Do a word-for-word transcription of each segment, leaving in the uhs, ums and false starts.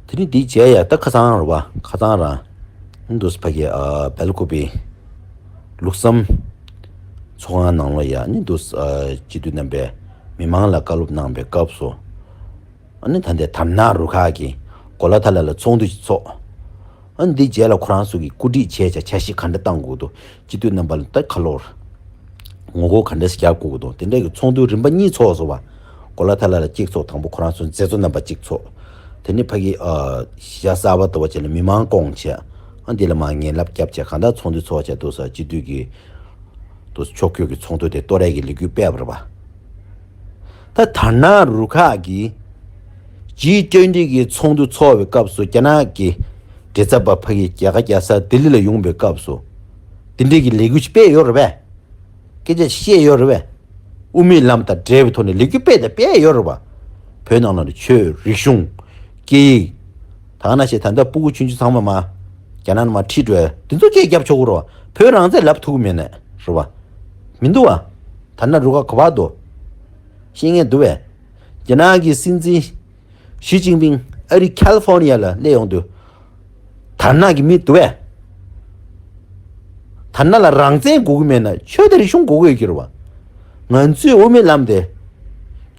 དེ་ནི་འདི་བྱས་ཡ་ད་ཁ་སང་རེད་བ། ཁ་སང་རང་འདུག་ཕ་གི་ཨ་སྦེལ་ཀོབ་པི་ལུགས་བསམ་ཚོགས་ཁང་ནང་ལོ་ཡ་ནི་འདུག་ཨ་སྤྱི་འཐུས་རྣམ་པས་མི་མང་ལ་བཀའ་སློབ་གནང་བའི་སྐབས་སུ། ཨ་ནི་ད་ལྟའི་དར་ནག་རུ་ཁག་གིས་གོ་ལ་ཐ་ལ་ལ་ཚོགས་འདུ་ཞིག་ཚོགས། ཨ་ནི་འདི་རྗེས་ལ་ཁོ་རང་ཚོ་གིས་བཀོད་སྒྲིག་བྱས་བྱས་འཆར་གཞི་ག་འདྲ་བཏང་དགོས་འདུག་སྤྱི་འཐུས་རྣམ་པ་ལ་ད་ག་ལོར་ངོ་རྒོལ་ག་འདྲ་ཞིག་རྒྱག་དགོས་ཀྱི་འདུག་དེ་འདྲ་གི་ཚོགས་འདུ་རིམ་པ་གཉིས་ཚོགས་སོང་བ། གོ་ལ་ཐ་ལ་ལ་གཅིག་ཚོགས། དང་པོ་ཁོ་རང་ཚོ་མཛད་གཙོ་རྣམ་པ་གཅིག་ཚོགས། དེ་ནི་ཕ་གི་ཨ་ཤ་གསར་པ་དོ་བ་བྱས་ལ་མི་མང་སྐོང་བྱས། ཨ་འདི་ལ་མ་ངན་ལབ་རྒྱབ་བྱས་གང་ལྟར་ཚོགས་འདུ་ཚོགས་བྱས་འདུག་ས་སྤྱི་འཐུས་ཀྱི་དུ་ཕྱོགས་བསྐྱོད་ཀྱི་ཚོགས་འདུ་དེ་གཏོར་ཡས་ཀྱི་ལས་འགུལ་སྤེལ་བ་རེད་པ། ད་དར་ནག་རུ་ཁག་གིས་ཇི་ཊུ་ཝེན་ཊི་གི་ཚོགས་འདུ་ཚོགས་པའི་སྐབས་སུ་རྒྱ་ནག་གི་མགྲིན་ཚབ་པ་ཕ་གི་རྒྱ་གར་རྒྱལ་ས་ལྡི་ལི་ལ་ཡོང་པའི་སྐབས་སུ་དེ་འདྲའི་གི་ལས་འགུལ་ཞིག་སྤེལ་ཡོད་རེད་པས། སྐད་ཆ་བཤད་ཡོད་རེད་པས། དབུ་མའི་ལམ་དང་འབྲེལ་བའི་ཐོག་ནས་ལས་འགུལ་སྤེལ་དང་སྤེལ་ཡོད་རེད་པ། བོད་ནང་ལ་ཆོས་རིག་གཞུང་སྐད་ཡིག་ད་ག་ནང་བཞིན་ད་ལྟ་སྤུ་གུ་ཆུང་ཆུང་ཚང་མ་མ་རྒྱ་ནག་ནང་མ་ཁྲིད་འགྲོ་ཡ་དེ་ཚོ་སྐད་རྒྱབ་ཆོག་གི་རེད་པ། བོད་རང་བཙན་ལབ་ཐུབ་ཀྱི་མེད་ནས་རེད་པ། མི་འདུག་བ། ད་ནང་རུ་ཁག་ག་པར་འདུག་ཤེས་མཁན་འདུག་བས། རྒྱ་ནག་གི་སྲིད་འཛིན་ཞི་ཅིན་ཕིང་ཨ་རི་ཁ་ལི་ཧྥོ་ནི་ཡ་ལ་སླེབས་ཡོང་དུས། དར་ནག་གི་མི་འདུག་བས། དར་ནག་ལ་རང་བཙན་དགོས་ཀྱི་མེད་ན་ཆོས་དང་རིག་གཞུང་དགོས་ཀྱི་ཡོད་ཀྱི་རེད་བ། ང་ཚོའི་དབུ་མའི་ལམ་དེ་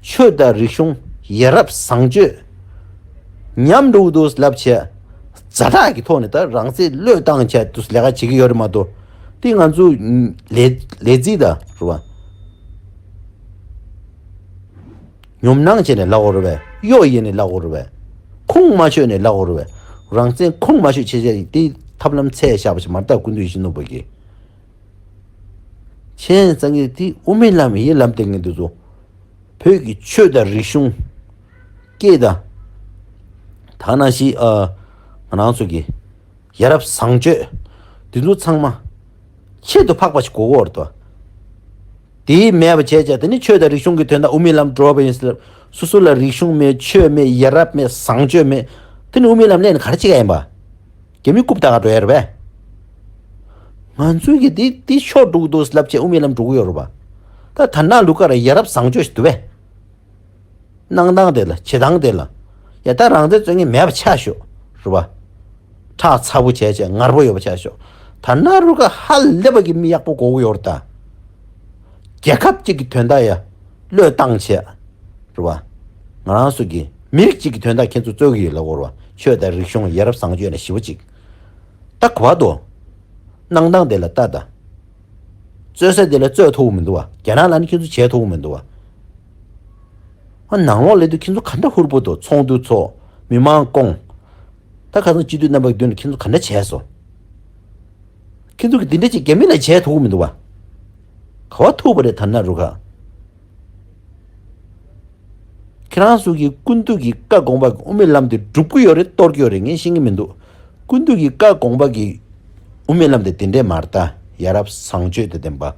ཆོས་དང་རིག་གཞུང་ཡ་རབས་བཟང་སྤྱོད་ཉམས་འགྲོ་གི་འདུག་ལབ་བྱས། ཛ་དྲག་གི་ཐོག་ནས་ད་རང་བཙན་བློས་བཏང་བྱས་འདུག་ལས་ཀ་བྱེད་ཀྱི་ཡོད་རེད་མ་གཏོགས། དེ་ང་ཚོ་ལས་ལས་རྩིས་ད་རེད་བ། ཉོབ་སྣང་བྱས་ནས་ལབ་དགོས་རེད་པས། གཡོ་ཡིས་ནས་ལབ་དགོས་རེད་པས། ཁུངས་མ་ཆོད་ནས་ལབ་དགོས་རེད་པས། རང་བཙན་ཁུངས་མ་ཆོད་བྱས་བྱས་དེ་ཐབས་ལམ་འཚོལ་བཞག་པ་ཞིག་མ་རེད་ད་སྐུ་མདུན་ཡིད་བཞིན་ནོར་བུ་གིས། བྱས་ཙང་གི་དེ་དབུ་མའི་ལམ་ཡི་ལམ་སྟེང་གི་འདི་ཚོ་བོད་ཀྱི་ཆོས་དང་རིག་གཞུང་སྐད་དང་། ད་ནང་བཞིན་ཨ་ང་རང་ཚོ་གི་ཡ་རབས་བཟང་སྤྱོད་འདི་ཚོ་ཚང་མ་ཁྱད་དུ་འཕགས་པ་ཞིག་དགོས་ཀྱི་ཡོད་རེད་དོ། དེའི་མེད་པ་བྱས་བྱས་དེ་ནི་ཆོས་དང་རིག་གཞུང་གི་དོན་དག་དབུ་མའི་ལམ་འགྲོ་བ་ཡིན་ཟེར། སོ་སོ་ལ་རིག་གཞུང་མེད། ཆོས་མེད། ཡ་རབས་མེད། བཟང་སྤྱོད་མེད། དེ་ནི་དབུ་མའི་ལམ་སླེབས་ནས་ག་རེ་བྱེད་ཀྱི་ཡིན་པ། རྒྱ་མི་རྐུབ་བཏགས་ག་འགྲོ་ཡ་རེད་པས། ང་ཚོའི་གི་དེ་དེ་ཤོར་འགྲོ་གི་འདུག་ལབ་བྱས་དབུ་མའི་ལམ་འགྲོ་གི་ཡོད་རེད་པ། ད་དར་ནག་ལུག་ཁ་ར་ཡ་རབས་བཟང་སྤྱོད་ཞིག་འདུག་པས། གནང་སྟངས་དེ་ལ་བྱེད་སྟངས་དེ་ལ། ཡ་ད་རང་བཙན་རྩོད་མཁན་མེད་པ་ཆགས་ཤོག་རེད་པ། ཁྲག་ཚ་པོ་བྱས་བྱས་ངར་པོ་ཡོད་པ་ཆགས་ཤོག་ད་ནང་རུ་ཁ་ཧ་ལས་པ་གི་མི་ཡག་པོ་དགོས་ཀྱི་ཡོད་རེད་ད། རྒྱལ་ཁབ་གཅིག་གི་དོན་དག་ཡ་བློས་བཏང་བྱས། རེད་པ། ང་རང་ཚོ་གི་མི་རིགས་གཅིག་གི་དོན་དག་ཁྱེད་ཚོ་རྩོད་ཀྱི་ཡོད་ལབ་དགོས་རེད་པ། ཆོས་དང་རིག་གཞུང་ཡ་རབས་བཟང་སྤྱོད་ནས་ཞི་བ་གཅིག་ད་ག་པར་འདུག་གནང་སྟངས་དེ་ལ་ལྟ་ད། རྩོད་ས་དེ་ལ་རྩོད་ཐུབ་ཀྱི་མི་འདུག་བ། རྒྱ་ནག་ལ་ནི་ཁྱེད་ཚོ་བྱེད་ཐུབ་ཀྱི་མི་འདུག་བ། ཨ་ནང་ལོགས་སླེབས་དུས་ཁྱེད་ཚོ་ག་འདྲ་ཧུར་པོ་འདུག་ཚོགས་འདུ་ཚོགས། མི་མང་བསྐོང་། ད་ཁ་སང་སྤྱི་འཐུས་རྣམ་པ་གི་མདུན་ལ་ཁྱེད་ཚོ་ག་འདྲ་བྱས་སོང་། ཁྱེད་ཚོ་གི་འདི་འདྲ་ཅིག་རྒྱ་མི་ལ་བྱེད་ཐུབ་ཀྱི་མི་འདུག་བ། ག་པར་ཐུབ་པ་རེད་ད་ནང་རུ་ཁ། ཁྱེད་རང་ཚོ་གི་སྐུ་མདུན་གྱི་བཀའ་དགོངས་པ་གི་དབུ་མའི་ལམ་དེ་སྒྲུབ་ཀྱི་ཡོད་རེད་གཏོར་གྱི་ཡོད་རེད་ངས་ཤེས་ཀྱི་མི་འདུག་སྐུ་མདུན་གྱི་བཀའ་དགོངས་པ་གི་དབུ་མའི་ལམ་དེ་དེ་འདྲས་མ་རེད་ད། ཡ་རབས་བཟང་སྤྱོད་དང་ལྡན་པ།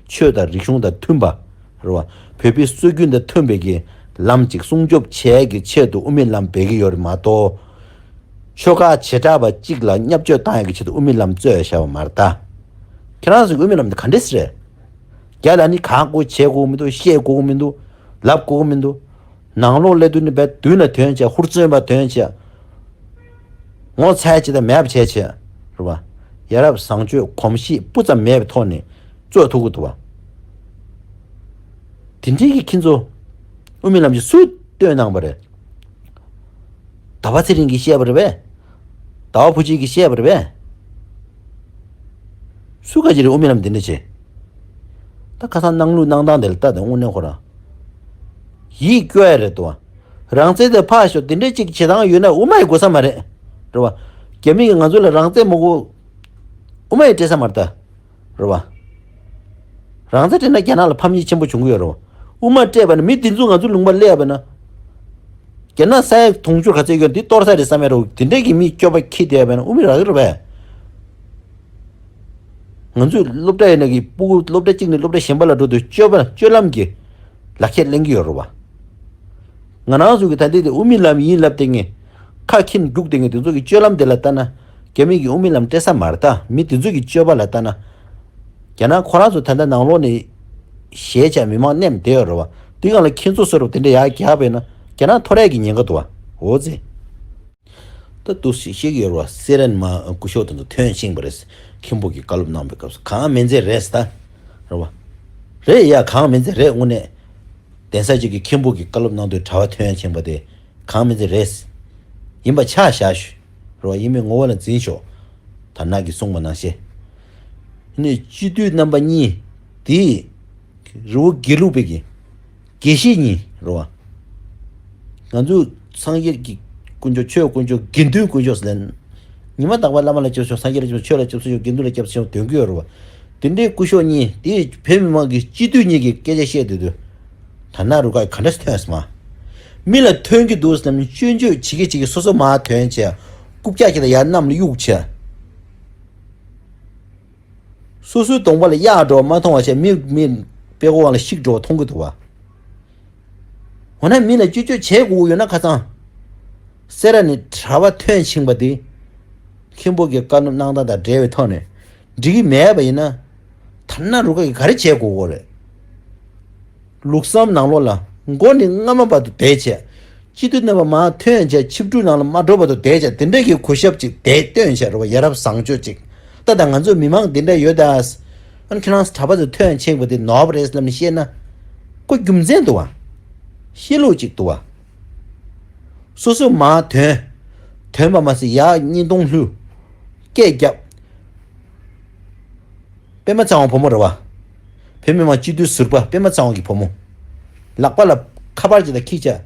ཆོས་དང་རིག་གཞུང་དང་མཐུན་པ། རེད་བ། བོད་པའི་སྲོལ་རྒྱུན་དང་མཐུན་པའི་གི་ལམ་ཅིག་སྲུང་སྐྱོབ་བྱེད་ཡས་ཀྱི་ཆེད་དུ་དབུ་མའི་ལམ་འབད་ཀྱི་ཡོད་རེད་མ་གཏོགས། ཆོལ་ཁ་བྱེ་བྲག་པ་གཅིག་ལ་བརྙས་བཅོས་བཏང་ཡས་ཀྱི་ཆེད་དུ་དབུ་མའི་ལམ་རྩོད་བཞག་པ་མ་རེད་ད། ཁྱེད་རང་ཚོ་གི་དབུ་མའི་ལམ་དེ་ག་འདྲས་རེད། རྒྱ་ལ་ནི་གང་དགོས་བྱེད་དགོས་མི་འདུག་བཤད་དགོས་མི་འདུག་ལབ་དགོས་མི་འདུག་ནང་ལོགས་སླེབས་དུས་ནི་བས་མདུན་ལ་ཐོན་བྱས་ཧུར་བརྩོན་པ་ཐོན་བྱས། ངོ་ཚ་བྱེད་དང་མེད་པ་བྱས་བྱས། རེད་བ། ཡ་རབས་བཟང་སྤྱོད་གོམས་གཤིས་སྤུ་ཙམ་མེད་པའི་ཐོག་ནས་རྩོད་ཐུབ་ཀྱི་འདུག་བ། དེ་འདྲའི་གི་ཁྱེད་ཚོ་དབུ་མའི་ལམ་གྱི་སུས་བཏོན་གནང་བ་རེད། ཟླ་བ་ཚེ་རིང་གིས་བཤད་པ་རེད་པས། ཟླ་བ་བུ་གཅིག་གིས་བཤད་པ་རེད་པས། སུ་ག་ཅིག་རེད་དབུ་མའི་ལམ་འདི་འདྲ་བྱེད། ད་ཁ་སང་གནང་ལུགས་གནང་སྟངས་དེ་ལ་ལྟ་དང་དངོས་གནས་ཁོ་རང་། ཡིད་སྐྱོ་ཡ་རེད་དོ། རང་བཙན་དེ་ཕར་ཞོག་དེ་འདྲ་ཅིག་བྱེད་སྟངས་ཡོད་ན་དབུ་མ་ཡི་དགོས་ས་མ་རེད། རེད་བ། རྒྱ་མི་གིས་ང་ཚོ་ལ་རང་བཙན་མ་དགོས། དབུ་མ་ཡི་སྤྲད་ས་མ་རེད་ད། རེད་བ། རང་བཙན་སྤྲད་ན་རྒྱ་ནག་ལ་ཕམ་ཉེས་ཆེན་པོ་འབྱུང་གི་ཡོད་རེད་བ། དབུ་མ་སྤྲད་པ་ན་མི་དེ་ཚོ་ང་ཚོ་ལུང་པ་སླེབས་པ་ན། རྒྱ་ནག་ས་ཡ་དུང་ཕྱུར་ག་ཚད་ཡོད་འདི་གཏོར་ས་རེད་བསམ་ཡ་རེད་བ། དེ་འདྲས་ཀྱི་མི་སྐྱོ་པ་ཁྱི་དེ་ཡ་བས་ན་དབུ་མའི་རག་གི་རེད་བས། ང་ཚོས་སློབ་གྲྭ་ཡིན་ན་གི་སྤུ་གུ་སློབ་གྲྭ་གཅིག་ནས་སློབ་གྲྭ་གཞན་པ་ལ་འགྲོ་དུས་སྤྱོད་པ་སྤྱོད་ལམ་གྱི་ལག་ཁྱེར་ལེན་གྱི་ཡོད་རེད་བ། ང་རང་ཚོ་གི་ད་ལྟའི་དེ་དབུ་མའི་ལམ་ཡིན་ལབ་དེ་ངས་ཁ་ཁྱེར་རྒྱུག་དེ་ངས་དེ་ཚོ་གི་སྤྱོད་ལམ་དེ་ལ་ལྟ་ན། རྒྱ་མི་གི་དབུ་མའི་ལམ་སྤྲད་ས་མ་རེད་ད། མི་དེ་ཚོ་གི་སྤྱོད་པ་ལ་ལྟ་ན། རྒྱ་ནག་ཁོ་རང་ཚོ་ད་ལྟ་ནང་ལོགས་ནས་གཞས་བྱས་མི་མང་མནན་བསྡད་ཡོད་རེད་བ། དེ་སྒང་ལ་ཁྱེད་ཚོ་བཟོ་འདྲ་དེ་འདྲ་ཡར་རྒྱག་པས་ན་རྒྱ་ནག་འཐོར་ཡས་ཀྱི་ཉེན་ཁ་འདུག་བ། འོ་ཙི། ད་འདུག་སེ་བཤད་ཀྱི་ཡོད་རེད་བ། སེ་རན་མ་སྐུ་ཞབས་དེ་ཚོ་ཐོན་ཕྱིན་པ་རེད། མཁན་པོ་གིས་བཀའ་སློབ་གནང་པའི་སྐབས་སུ་གང་མིན་ཚད་རེད་ད། རེད་བ། རེད་ཡ། གང་མིན་ཚད་རེད། དངོས་གནས་གདན་ས་གཅིག་གི་མཁན་པོ་གིས་བཀའ་སློབ་གནང་དུས་གྲྭ་པ་ཐོན་ཕྱིན་པ་དེ་གང་མིན་ཚད་རེད། ཡིན་པ་ཆ་བཞག་ཞུ། རེད་བ། ཡིན་མིན་ངོ་བོ་ལ་འཛིན་ཤོག་དར་ནག་གིས་གསུངས་པ་ནང་བཞིན། ནི་སྤྱི་འཐུས་རྣམ་པ་གཉིས་དེ་རི་བོ་དགེ་ལུགས་པའི་གི་དགེ་བཤེས་གཉིས་རེད་བ། ང་ཚོ་སངས་རྒྱས་ཀྱི་དཀོན་མཆོག་ཆོས་དཀོན་མཆོག་དགེ་འདུན་དཀོན་མཆོག་ཟེར་ལབ། ཉི་མ་རྟག་པར་བླ་མ་ལ་སྐྱབས་སུ་མཆིའོ། སངས་རྒྱས་ལ་སྐྱབས་སུ་མཆིའོ། ཆོས་ལ་སྐྱབས་སུ་མཆིའོ། དགེ་འདུན་ལ་སྐྱབས་སུ་མཆིའོ་འདོན་གྱི་ཡོད་རེད་བ། དེ་འདྲའི་སྐུ་ཞབས་གཉིས་དེ་བོད་མི་མང་གི་སྤྱི་འཐུས་གཉིས་ཀྱི་སྐད་ཆ་བཤད་སྡོད་དུས། དར་ནག་རུ་ཁག་གིས་ག་འདྲ་ཐོན་སོང་མ། མི་ལ་ཐོན་གྱི་འདུག་ཟེར་ནས་སྐྱོན་བརྗོད་བྱེད་ཀྱི་བྱེད་ཀྱི་སོ་སོ་མར་ཐོན་བྱས། རྐུབ་བཀྱག་བྱས་དང་ཡར་གནམ་ལ་གཡུག་བྱས། སོ་སོའི་གདོང་པ་ལ་གཡག་འགྲོ་བ་མ་མཐོང་བ་བྱས། མི་མི་དཔྲལ་མགོ་སྒང་ལ་བཤིག་འགྲོ་བ་མཐོང་གི་འདུག་བ། འོ་ན་མི་ལ་སྐྱོན་བརྗོད་བྱེད་དགོས་ཀྱི་ཡོད་ན་ཁ་སང་། སེ་ར་ནས་གྲྭ་པ་ཐོན་ཕྱིན་པ་དེ། མཁན་པོ་གི་བཀའ་སློབ་གནང་སྟངས་དང་འབྲེལ་བའི་ཐོག་ནས་འགྲིག་གི་མེད་པ་ཡིན་ན། དར་ནག་རུ་ཁག་གིས་ག་རེ་བྱེད་དགོས་ཀྱི་རེད། ལུགས་བསམ་ནང་ལོགས་ལ་མགོ་ནས་རྔ་མ་བར་དུ་བསྡད་བྱས། སྤྱི་འཐུས་རྣམ་པ་མར་ཐོན་བྱས། ཆིབས་བསྒྱུར་ནང་ལ་མ་འགྲོ་བར་དུ་བསྡད་བྱས། དེ་འདྲ་གི་གུས་ཞབས་ཅིག་དེ་སྟོན་བྱས་རེད་བ། ཡ་རབས་བཟང་སྤྱོད་ཅིག་ད་ལྟ་ང་ཚོའི་མི་མང་འདི་འདྲ་ཡོད་ད། ཨ་ནི་ཁྱེད་རང་གྲྭ་པ་ཚོ་ཐོན་ཕྱིན་པ་དེ་ནོར་བ་རེད་ལབ་ནས་བཤད་ན། ཁོ་རྒྱུ་མཚན་འདུག་བ། བཤད་ལུགས་ཅིག་འདུག་བ། སོ་སོ་མར་ཐོན། ཐོན་པ་མ་ཟད་ཡར་བརྙན་ཐུང་ལྷོད། སྐད་རྒྱབ། པད་མ་ཚེ་དབང་བུ་མོ་རེད་བ། བོད་མི་མང་སྤྱི་འཐུས་ཟུར་པ་པད་མ་ཚེ་དབང་གི་བུ་མོ། ལག་པ་ལ་ཁ་པར་ཅིག་ལ་ཁྱི་ཆ།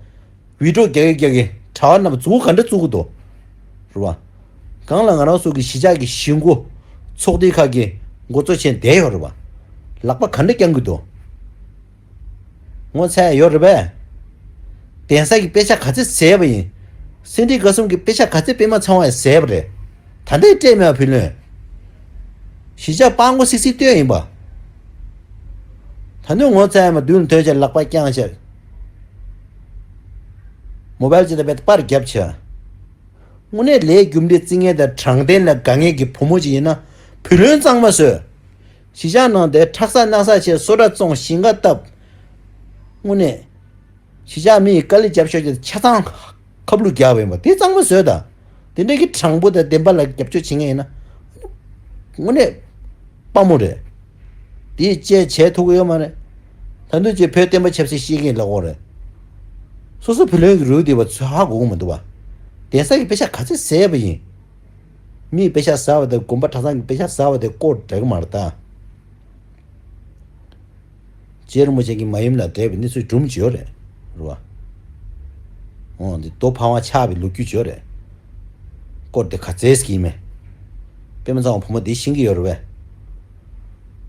བི་ཌིའོ་རྒྱག་གི་རྒྱག་གི་གྲྭ་པ་རྣམས་མཛུབ་གུ་ག་འདྲ་བཙུགས་ཀྱི་འདུག་རེད་བ། སྒང་ལ་ང་རང་ཚོ་གི་གཞིས་ཆགས་ཀྱི་གཞིས་འགོ། ཚོགས་སྡེ་ཁག་གི་འགོ་གཙོ་བྱས་བསྡད་ཡོད་རེད་བ། ལག་པ་ག་འདྲ་བརྐྱང་གི་འདུག་ངོ་ཚ་ཡ་ཡོད་རེད་པས། གདན་ས་གི་དཔེ་ཆ་ག་ཚད་བཟས་པ་ཡིན། སེ་འབྲས་དགའ་གསུམ་གྱི་དཔེ་ཆ་ག་ཚད་པད་མ་ཚེ་དབང་ཡིས་བཟས་པ་རེད། ད་ལྟའི་སྤྲད་མེད་པ་བུ་ལོན། གཞིས་ཆགས་པ་མགོ་སིག་སིག་སྟོན་ཡིན་པ། ད་ནི་ངོ་ཚ་ཡ་མ་མདུན་ལ་ཐོན་བྱས་ལག་པ་བརྐྱངས་བྱས། མོ་བལ་ཅིག་དང་བེད་པར་བརྒྱབ་བྱས། དངོས་གནས་ལས་རྒྱུ་འབྲས་བརྩི་མཁན་དང་དྲང་བདེན་ལ་དགའ་མཁན་གྱི་བུ་མོ་ཅིག་ཡིན་ན། བུ་ལོན་གཙང་མ་བཟོས། གཞིས་ཆགས་ནང་དེ་ཁྲག་ཟ་སྣག་ཟ་བྱས། སོ་ཏྲ་བཙོང་ཞིང་ཁ་བཏབ། དངོས་གནས། གཞིས་ཆགས་མི་ཡི་དཀའ་ལས་རྒྱབ་ཤོར་གྱི་ཆ་ཚང་ཁབ་ལུད་རྒྱག་པ་ཡིན་པ་དེ་གཙང་མ་བཟོས་དང་། དེ་འདྲའི་གི་དྲང་པོ་དང་བདེན་པ་ལ་རྒྱབ་སྐྱོར་བྱེད་མཁན་ཡིན་ན། དངོས་གནས། དཔའ་མོ་རེད། དེ་བཅས་བྱས་ཐུབ་ཀྱི་ཡོད་མ་རེད། ད་དུང་ཅིག་བོད་བསྟན་པ་ཆབ་སྲིད་ཤེས་མཁན་ལ་གོ་རེད། སོ་སོ་བུ་ལོན་གྱི་རུ་དེ་བ་ཚོད་ཧ་གོ་གི་མི་འདུག་བ། གདན་ས་གི་དཔེ་ཆ་ག་ཚད་བཟས་པ་ཡིན། མིའི་དཔེ་ཆ་ཟ་བ་དང་དགོན་པ་གྲྭ་ཚང་གི་དཔེ་ཆ་ཟ་བ་དེ་སྐོར་འདྲ་གི་མ་རེད་ད། རྗེ་རིན་པོ་ཆེ་གི་མ་ཡུམ་ལ་འདྲེས་པའི་གནས་ཚུལ་སྒྲུང་ཅིག་ཡོད་རེད། རེད་བ། འོ་འདི་རྡོ་ཕ་ཝང་ཆག་པའི་ལོ་རྒྱུས་ཅིག་ཡོད་རེད། སྐོར་དེ་ག་ཚད་ཀྱི་མེད། པད་མ་ཚེ་དབང་བུ་མོ་འདི་ཤེས་ཀྱི་ཡོད་རེད་བས།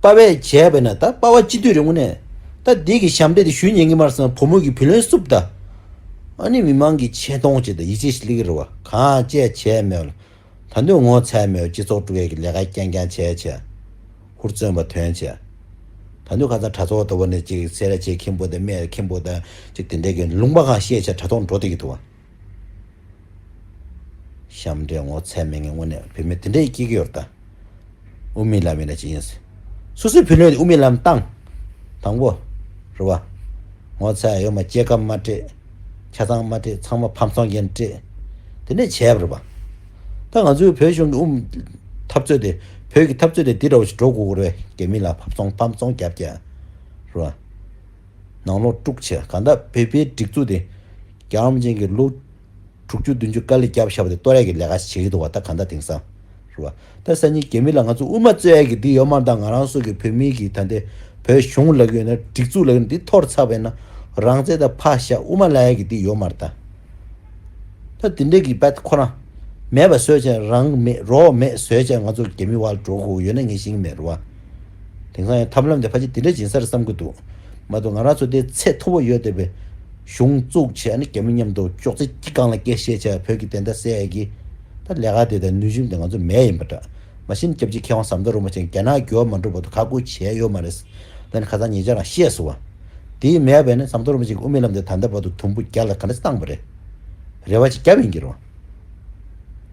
པ་ཕས་བྱས་པས་ན་ད་པ་ཕ་སྤྱི་འཐུས་རེད་དངོས་གནས། ད་འདི་གི་ཞབས་འདྲེན་དེ་ཞུ་ཉན་གྱི་མ་རེད་བསམ། བུ་མོ་གི་བུ་ལོན་བསུབ་ད། ཨ་ནི་མི་མང་གི་ཆེ་མཐོང་བྱེད་ད་ཡིད་ཆེས་ཤིག་སླེབས་ཀྱི་རེད་བ། གང་བྱས་བྱས་མེད་ལ། ད་དུང་ངོ་ཚ་མེད་པ་སྤྱི་ཚོགས་དཀྲུག་ཡས་ཀྱི་ལས་ཀ་རྐྱང་རྐྱང་བྱས་བྱས། ཧུར་བརྩོན་པ་ཐོན་བྱས། ད་དུང་ཁ་སང་དྲ་ཐོག་དུ་བ་ནས་ཅིག་སེ་ར་བྱེས་མཁན་པོ་དང་སྨད་མཁན་པོ་དང་ཅིག་དེ་འདྲའི་གི་ལུང་པ་གང་བཤད་བྱས་དྲ་ཐོག་འགྲོ་བསྡད་ཀྱི་འདུག་བ། ཞབས་འདྲེན་ངོ་ཚ་མེད་མཁན་དངོས་གནས་བུད་མེད་དེ་འདྲའི་སྐྱེ་གི་ཡོད་རེད་ད། དབུ་མའི་ལམ་ཡིན་ན་ཅི་ཡིན་ཟེར། སོ་སོའི་བུ་ལོན་དེ་དབུ་མའི་ལམ་བཏང་། དང་པོ། རེད་བ། ངོ་ཚ་ཡོད་མ་སྐྱེད་ཀ་མ་སྤྲད། ཆ་ཚང་མ་སྤྲད། ཚང་མ་ཕམ་ཚོང་རྒྱན་སྤྲད། དེ་ནས་བྱས་པ་རེད་བ། ད་ང་ཚོའི་བོད་གཞུང་གི་དབུ་འཐབ་རྩོད་དེ་བོད་ཀྱི་འཐབ་རྩོད་དེ་འདི་འདྲ་བོ་ཞིག་འགྲོ་དགོས་ཀྱི་རེད། རྒྱ་མི་ལ་ཕམ་ཚོང་ཕམ་ཚོང་རྒྱབ་རྒྱག་རེད་བ། ནང་ལོགས་དཀྲུག་བྱས་གང་ལྟར་བོད་པའི་སྒྲིག་འཛུགས་དེ་རྒྱལ་བ་རིན་པོ་ཆེ་གིས་ལོ་དྲུག་ཅུ་བདུན་ཅུ་དཀའ་ལས་བརྒྱབ་བཞག་པ་དེ་གཏོར་ཡས་ཀྱི་ལས་ཀ་བྱེད་ཀྱི་འདུག་བ། ད་གང་ལྟར་དེང་སང་རེད་བ། ད་སང་ཉིན་རྒྱ་མི་ལ་ང་ཚོ་དབུ་མ་རྩོད་ཡས་ཀྱི་འདི་ཡོད་མ་རེད། ད་ང་རང་ཚོ་གི་བོད་མི་གི་ད་ལྟའི་བོད་གཞུང་ལབ་ཀྱི་ཡོད་ན་སྒྲིག་འཛུགས་ལབ་ཀྱི་ཡོད་ན་འདི་འཐོར་ཚར་བས་ན་རང་བཙན་དང་ཕར་བཞག་དབུ་མ་ལབ་ཡས་ཀྱི་འདི་ཡོད་མ་རེད་ད། ད་འདི་འདྲས་ཀྱི་བད་ཁོ་རང་མེད་པ་བཟོས་བྱས་རང་མེད་རོགས་མེད་བཟོས་བྱས་ང་ཚོ་རྒྱ་མི་བར་འགྲོ་དགོས་ཡོད་ན་ངས་ཤེས་ཀྱི་མེད་རེད་བ། དེང་སང་ཡང་ཐབས་ལམ་དེ་ཕལ་ཆེར་འདི་འདྲ་ཡིན་ས་རེད་བསམ་གྱི་འདུག་མ་གཏོགས་ང་རང་ཚོ་དེ་ཚད་མཐོ་པོ་ཡོད་བསྡད་པའི་གཞུང་བཙུགས་བྱས་ཨ་ནི་རྒྱ་མི་མཉམ་དུ་ཅོག་ཙེ་གཅིག་སྒང་ལ་སྐད་བཤད་བྱས་བོད་ཀྱི་བདེན་མཐའ་གསལ་ཡས་ཀྱི་ད་ལས་ཀ་དེ་དང་ནུས་ཤུགས་དེ་ང་ཚོ་མེད་ཡིན་པ་འདྲ། མ་གཞི་ནས་སྐྱབས་རྗེ་མཁས་དབང་ཟམ་གདོང་རིན་པོ་ཆེ་རྒྱ་ནག་འགྱུར་བ་མ་འགྲོ་བར་དུ་ཁ་ཁུ་བྱས་ཡོད་མ་རེད། ད་ནི་ཁ་སང་ཉེ་ཆར་རང་བཤད་སོང་བ། དེ་མེད་པས་ནི་ཟམ་གདོང་རིན་པོ་ཆེ་གིས་དབུ་མའི་ལམ་དེ་ད་ལྟ་བར་དུ་དུམ་བུ་བརྒྱ་ལ་ག་འདྲ་བཏང་བ་རེད། རེ་བ་ཅིག་བརྒྱབ་ཡིན་གྱི་རེད།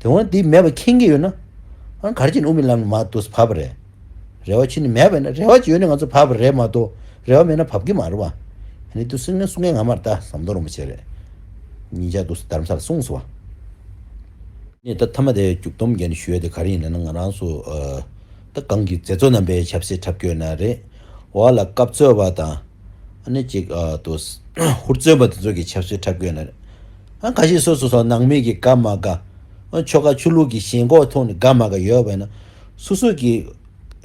དེ་འོན་དེ་མེད་པ་མཁྱེན་གྱི་ཡོད་ན། ཨ་ག་རེ་བྱས་ནས་དབུ་མའི་ལམ་ལ་མར་འདུག་སེ་བབས་པ་རེད། རེ་བ་བྱས་ནས་མེད་པ་ཡིན་ན་རེ་བ་ཅིག་ཡོད་ན་ང་ཚོ་བབས་པ་རེད་མ་གཏོགས་རེ་བ་མེད་ན་བབས་ཀྱི་མ་རེད་བ། ཨ་ནི་དུ་སེང་ནས་གསུང་མཁན་ང་མ་རེད་ད་ཟམ་གདོང་རིན་པོ་ཆེ་རེད། ཉིན་ཞག་འདུག་སེ་དྷ་རམ་ས་ལ་གསུངས་སོང་བ། ནས་ད་མཐའ་མ་དེ་མཇུག་སྡོམ་རྒྱག་ནས་ཞུ་ཡ་དེ་ག་རེ་ཡིན་ལབ་ན། ང་རང་ཚོ་ཨ་ད་གང་གི་མཛད་གཙོ་རྣམ་པའི་ཆབ་སྲིད་འཁྲབ་སྐྱོད་ན་རེད། འོག་ལ་སྐབས་གཙོས་པ་དང་། ཨ་ནི་ཅིག་ཨ་དུ་ཧུར་བརྩོན་པ་དེ་ཚོ་གི་ཆབ་སྲིད་འཁྲབ་སྐྱོད་ན་རེད། ཨ་ཁ་ཤས་སོ་སོ་སོ་ནང་མི་གི་དགའ་མ་དགའ། ཨ་ཆོལ་ཁ་ཆོས་ལུགས་ཀྱི་ཞེན་ཁོག་ཐོག་ནས་དགའ་མ་དགའ་ཡོད་པ་ཡིན་ན། སོ་སོ་གི་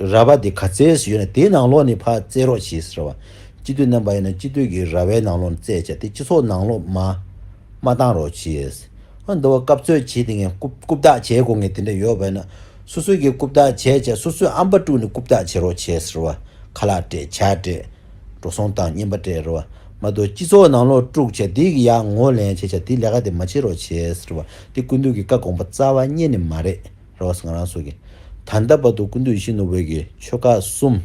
ར་བ་དེ་ག་ཚད་ཡོད་ན་དེའི་ནང་ལོགས་ནས་ཕར་བཙལ་རོགས་བྱེད་ཟེར་བ། སྤྱི་འཐུས་རྣམ་པ་ཡིན་ན་སྤྱི་འཐུས་ཀྱི་ར་བའི་ནང་ལོགས་ནས་བཙལ་བྱས་དེ་སྤྱི་ཚོགས་ནང་ལོགས་མ་མ་བཏང་རོགས་བྱེད། ཨ་འདི་བ་སྐབས་གཙོས་བྱེད་དེ་ངས་རྐུབ་རྐུབ་སྟེགས་བྱེད་དགོས་ངེས་དེ་འདྲ་ཡོད་པ་ཡིན་ན། སོ་སོ་གི་རྐུབ་སྟེགས་བྱས་བྱས་སོ་སོའི་ཨམ་པ་དཀྲུགས་ནས་རྐུབ་སྟེགས་བྱེད་རོགས་བྱེད་ཟེར་བ། ཁ་ལག་སྤྲད་ཇ་སྤྲད། འགྲོ་སོང་བཏང་རྔན་པ་སྤྲད་རེད་བ། མ་གཏོགས་སྤྱི་ཚོགས་ནང་ལོགས་དཀྲུགས་བྱས་དེ་གི་ཡར་ངོ་ལེན་བྱས་བྱས་དེ་ལས་ཀ་དེ་མ་བྱེད་རོགས་བྱེད་ཟེར་བ། དེ་སྐུ་མདུན་གྱི་བཀའ་དགོངས་པ་རྩ་བ་ཉིད་ནས་མ་རེད། རེད་བ། ང་རང་ཚོ་གི་ད་ལྟ་བར་དུ་སྐུ་མདུན་ཡིད་བཞིན་ནོར་བུ་གིས་ཆོལ་ཁ་གསུམ།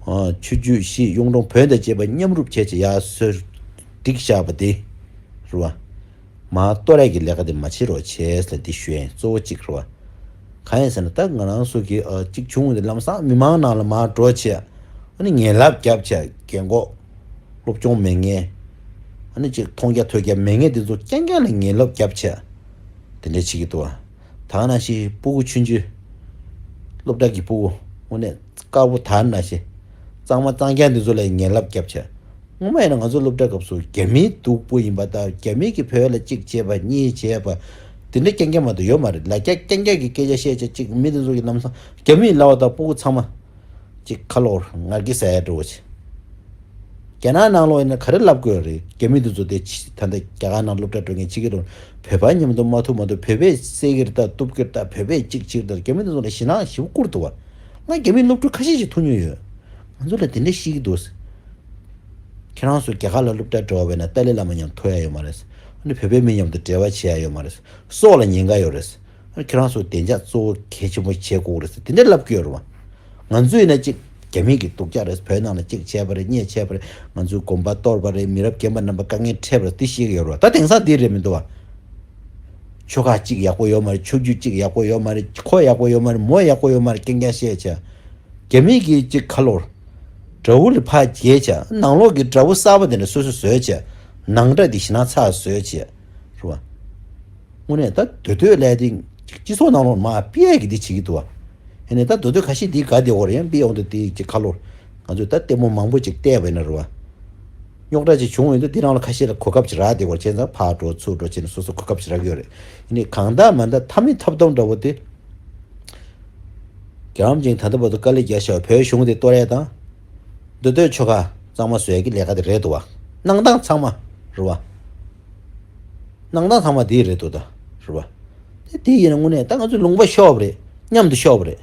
ཨ་ཆོས་བརྒྱུད་བཞི། གཡུང་དྲུང་བོན་དང་བཅས་པ་མཉམ་རུབ་བྱས་བྱས་ཡར་སོར་སྒྲིག་བཞག་པ་དེ་རེད་བ། མར་གཏོར་ཡ་གི་ལས་ཀ་དེ་མ་བྱེད་རོགས་བྱས་ལབ་འདི་ཞུ་ཡ་ཡིན། གཙོ་བོ་གཅིག་རེད་བ། གང་ཡིན་ཟེར་ན་ད་ང་རང་ཚོ་གི་ཨ་གཅིག་བྱུང་བ་དེ་ལམ་སང་མི་མང་ནང་ལ་མར་འགྲོ་བྱས། ཨ་ནི་ངན་ལབ་རྒྱབ་བྱས། རྒན་གོག་སློབ་སྦྱོང་མེད་མཁན། ཨ་ནི་ཅིག་མཐོང་རྒྱ་ཐོས་རྒྱ་མེད་མཁན་དེ་ཚོ་རྐྱང་རྐྱང་ལ་ངན་ལབ་རྒྱབ་བྱས། དེ་འདྲ་བྱེད་ཀྱི་འདུག་བ། ད་ག་ནང་བཞིན་སྤུ་གུ་ཆུང་ཆུང་། སློབ་གྲྭ་གི་སྤུ་གུ། དངོས་གནས་དཀར་པོ་དར་ནང་བཞིན། གཙང་མ་གཙང་རྐྱང་འདི་ཚོ་ལ་ངན་ལབ་རྒྱབ་བྱས། སྔོན་མ་ཡིན་ན་ང་ཚོ་སློབ་གྲྭ་སྐབས་སུ་རྒྱ་མི་སྡུག་པོ་ཡིན་པ་དང་རྒྱ་མི་གིས་བོད་ལ་གཅིག་བྱས་པ་གཉིས་བྱས་པ། དེ་འདྲ་རྐྱང་རྐྱང་མ་གཏོགས་ཡོད་མ་རེད། ལ་རྒྱ་རྐྱང་རྐྱང་གི་སྐད་ཆ་བཤད་བྱས་གཅིག་མི་དེ་ཚོ་གི་ལམ་སང་རྒྱ་མིས་ལབ་པ་དང་སྤུ་གུ་ཚང་མ། ཅིག་ཁ་ལོར་ངར་སྐད་ཟ་ཡ་འདྲ་བོ་ཅིག་རྒྱ་ནག་ནང་ལོགས་ཡིན་ན་ག་རེ་ལབ་དགོས་རེད། རྒྱ་མི་འདི་ཚོ་དེ་ཕྱི་ད་ལྟ་རྒྱ་གར་ནང་སློབ་གྲྭ་འགྲོ་མཁན་ཕྱི་རྒྱལ་ལོགས་བོད་པ་མཉམ་དུ་མ་ཐུག་མ་ཐུག་བོད་པས་བསད་ཀྱི་རེད་ད། གཏུབ་ཀྱི་རེད་ད། བོད་པས་གཅིག་བྱེད་ཀྱི་རེད་ད། རྒྱ་མི་འདི་ཚོ་ལ་ཞེད་སྣང་ཞེ་པོ་བསྐུར་འདུག་བ། ང་རྒྱ་མིའི་སློབ་ཕྲུག་ཁ་ཤས་ཤིག་ཐུག་མྱོང་ཡོད། ང་ཚོ་ལ་དེ་འདྲ་བཤད་ཀྱི་འདུག་ཁྱེད་རང་ཚོ་རྒྱ་གར་ལ་སློབ་གྲྭ་འགྲོ་བ་ཡིན་ན་ཏཱ་ལའི་བླ་མ་མཉམ་ཐུག་ཡ་ཡོད་མ་རེད། ཨ་ནི་བོད་པའི་མི་མཉམ་དུ་འབྲེལ་བ་བྱེད་ཡ་ཡོད་མ་རེད། སྲོག་ལ་ཉེན་ཁ་ཡོད་རེད། ཁྱེད་རང་ཚོ་བདེ་འཇགས་གཙོ་བོ་གལ་ཆེན་པོ་བྱེད་དགོས་རེད་ཟེར་དེ་འདྲ་ལབ་ཀྱི་ཡོད་རེད་བ། ང་ཚོ་ཡིན་ན་གཅིག་རྒྱ་མི་གི་སྡུག་ཅག་རེད། བོད་ནང་ལ་གཅིག་བྱས་པ་རེད། གཉིས་བྱས་པ་རེད། ང་ཚོའི་དགོན་པ་གཏོར་བ་རེད། མི་རབས་རྒན་པ་རྣམ་པ་དཀའ་ངལ་འཕྲད་པ་རེད། དེ་ཤེས་ཀྱི་ཡོད་རེད་བ། ད་དེང་སང་དེ་རེད་མི་འདུག་བ། ཆོལ་ཁ་གཅིག་ཡག་པོ་ཡོད་མ་རེད། ཆོས་བརྒྱུད་གཅིག་ཡག་པོ་ཡོད་མ་རེད། ཁོ་ཡག་པོ་ཡོད་མ་རེད། མོ་ཡག་པོ་ཡོད་མ་རེད། རྐྱང་རྐྱང་བཤད་བྱས། རྒྱ་མི་གིས་གཅིག་ཁ་ལོར། དགྲ་བོ་ལ་ཕར་རྒྱལ་བྱས། ནང་ལོགས་ཀྱི་དགྲ་བོ་གསར་པ་དེ་འདྲ་སོ་སོས་བཟོས་བྱས། ནང་དགྲ་དེ་ཞེད་སྣང་ཚ་བཟོས་བྱས། རེད་བ། དངོས་གནས་ད་མདོ་སྟོད་ལས་དེ་སྤྱི་ཚོགས་ནང་ལོགས་མར་ཕུད་ཡས་ཀྱི་དེ་བྱེད་ཀྱི་འདུག་བ། ཡིན་ནའི་ད་མདོ་སྟོད་ཁ་ཤས་དེ་དགའ་བདེ་བོ་རེད། ཡང་ཕུད་ཡོང་དུས་དེ་ཀྱི་ཁ་ལོར། ང་ཚོས་ད་ལྟད་མོ་མང་པོ་ཅིག་བལྟས་པ་ཡིན་ན་རེད་བ། རྙོག་དྲ་ཅིག་བྱུང་ཡོང་དུས་དེ་རང་ལ་ཁ་ཤས་ལ་གོ་སྐབས་ཅིག་རག་བདེ་བོ་བྱས་ཙང་ཕར་འགྲོ་ཚུར་འགྲོ་བྱས་ནས་སོ་སོ་གོ་སྐབས་ཅིག་རག་གི་ཡོད་རེད། ཡིན་ནའི་གང་ལྟར་མ་ལྟར་མཐའ་མའི་ཐོབ་ཐང་འདྲ་བོ་དེ། རྒྱལ་བ་རིན་པོ་ཆེ་ད་ལྟ་བར་དུ་དཀའ་ལས་རྒྱག་བཞག་པའི་བོད་གཞུང་དེ་གཏོར་ཡས་དང་། མདོ་སྟོད་ཆོལ་ཁ་གཙང་མ་བཟོ་ཡས་ཀྱི་ལས་ཀ་དེ་རེད་འདུག་བ། གནང་སྟངས་ཚང་མ་རེད་བ། གནང་སྟངས་ཚང་མ་དེ་རེད་འདུག་ད། རེད་བ། དེ་དེ་ཡིན་ན་དངོས་གནས་ད་ང་ཚོས་ལུང་པ་ཤོར་བ་རེད། མཉམ་དུ་ཤོར་བ་རེད།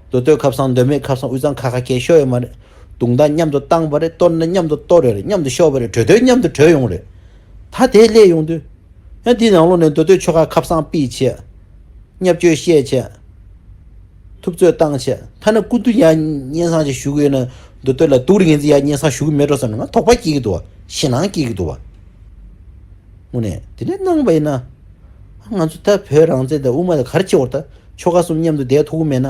མདོ་སྟོད་ཁ་སང་མདོ་སྨད་ཁ་སང་དབུས་གཙང་ཁ་ཁ་ཁས་ཤོར་ཡོད་མ་རེད། རྡུང་རྡེག་མཉམ་དུ་བཏང་བ་རེད། གཏོར་ན་མཉམ་དུ་གཏོར་ཡོད་རེད། མཉམ་དུ་ཤོར་བ་རེད། བྲོས་དོན་མཉམ་དུ་བྲོས་ཡོང་རེད། ད་དེ་སླེབས་ཡོང་དུས། ཡང་དེའི་ནང་ལོགས་ནས་མདོ་སྟོད་ཆོལ་ཁ་ཁ་སང་ཕུད་བྱས། བརྙས་བཅོས་བཤད་བྱས། ཐུབ་ཚོད་བཏང་བྱས། ཐ་ན་སྐུ་མདུན་ཡར་སྙན་སེང་ཅིག་ཞུ་གི་ཡོད་ན་མདོ་སྟོད་ལ་འདུག་རིག་འཛིན་ཡར་སྙན་སེང་ཞུ་གི་མེད་འགྲོ་བསམ་ནས་ང་དོགས་པ་སྐྱེ་གི་འདུག་བ། ཞེད་སྣང་སྐྱེ་གི་འདུག་བ། དངོས་གནས་དེ་འདྲ་གནང་བ་ཡིན་ན། ང་ཚོ་ད་བོད་རང་བཙན་དང་དབུ་མ་དང་ག་རེ་བྱེད་དགོས་རེད། ད་ཆོལ་ཁ་གསུམ་མཉམ་དུ་བསྡད་ཐུབ་ཀྱི་མེད་ན།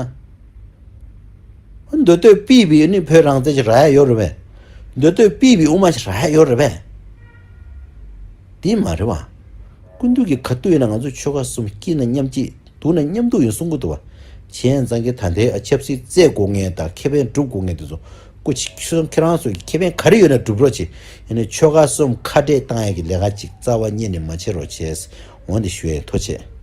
མདོ་སྟོད་ཕུད་པའི་ནི་བོད་རང་བཙན་ཅིག་རག་ཡ་ཡོད་རེད་པས། མདོ་སྟོད་ཕུད་པའི་དབུ་མ་ཅིག་རག་ཡ་ཡོད་རེད་པས། དེ་མ་རེད་བ། སྐུ་མདུན་གྱིས་ག་དུས་ཡིན་ན་ང་ཚོ་ཆོལ་ཁ་གསུམ་སྐྱིད་ན་མཉམ་སྐྱིད་སྡུག་ན་མཉམ་སྡུག་ཡིན་གསུང་གི་འདུག་བ། བྱས་ཙང་གི་ད་ལྟའི་ཆབ་སྲིད་རྩེད་དགོས་མཁན་དང་ཁེ་ཕན་སྒྲུབ་དགོས་མཁན་དེ་ཚོ་སྐུ་མཁྱེན། ཁྱེད་རང་ཚོ་ཁེ་ཕན་ག་རེ་ཡོད་ན་སྒྲུབ་རོགས་བྱེད། ཡིན་ནའི་ཆོལ་ཁ་གསུམ་ཁ་བྲལ་བཏང་ཡ་གི་ལས་ཀ་ཅིག་རྩ་བ་ཉིད་ནས་མ་བྱེད་རོགས་བྱེད། འོ་འདི་ཞུ་ཡས། ཐུགས་རྗེ་ཆེ།